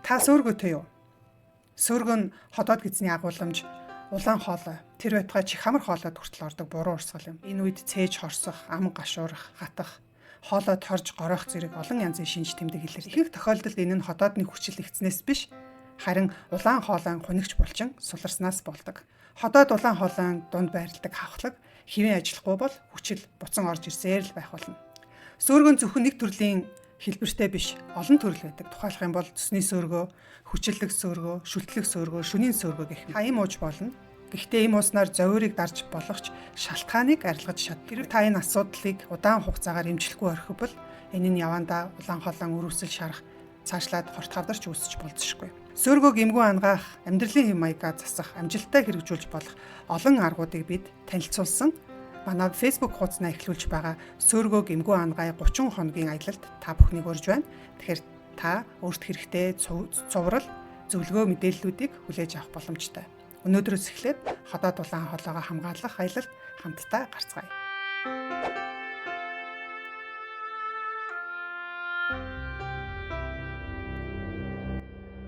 Та сөөргөтэй юу? Сөөргөө нь ходоод гэдэсний агуулмж улаан хоолой. Тэр байтугай чихамар хоолойд хүртэл ордог буруу урсгал юм. Энэ үед цээж хорсох, ам гашуурах, хатах, хоолой торж горойх зэрэг олон янзын шинж тэмдэг илэрдэг. Ихэнх тохиолдолд энэ нь ходоодны хүчил эгдснээс биш, харин улаан хоолойн хунигч булчин суларснаас болдог. Ходоод улаан хоолойн дунд байрладаг хавхлаг хэвийн ажиллахгүй бол хүчил буцан орж ирсээр л байх болно. Сөөргөн зөвхөн нэг төрлийн хэлбэртэй биш, олон төрөл байдаг. Тухайлах юм бол цөсний сөөргөө, хүчиллэг сөөргөө, шүлтлэг сөөргөө, шүнийн сөөргөө гэх мэт. Та эм ууж болно. Гэхдээ эм ууснаар зовиурыг дарж болох ч шалтгааныг арилгаж чад. Хэрэг та энэ асуудлыг удаан хугацаагаар эмчлэхгүй орхибол энэ нь явандаа улаан хоолойн үр өсөл шарах, цаашлаад хорт хавдарч үүсэж болзошгүй. Сөөргөөг эмгүй анагаах, амьдралын хэв маягаа засах, амжилттай хэрэгжүүлж болох олон аргуудыг бид танилцуулсан. Манай Facebook хуудаснаа эхлүүлж байгаа сөөргөөг эмгүй анагаая 30 хоногийн аялалд та бүхнийг урьж байна. Тэгэхээр та өөрт хэрэгтэй цуврал, зөвлөгөө мэдээллүүдийг хүлээж авах боломжтой. Өнөөдрөөс эхлээд ходоод улаан хоолойгоо хамгаалах аялалд хамтдаа гарцгаая.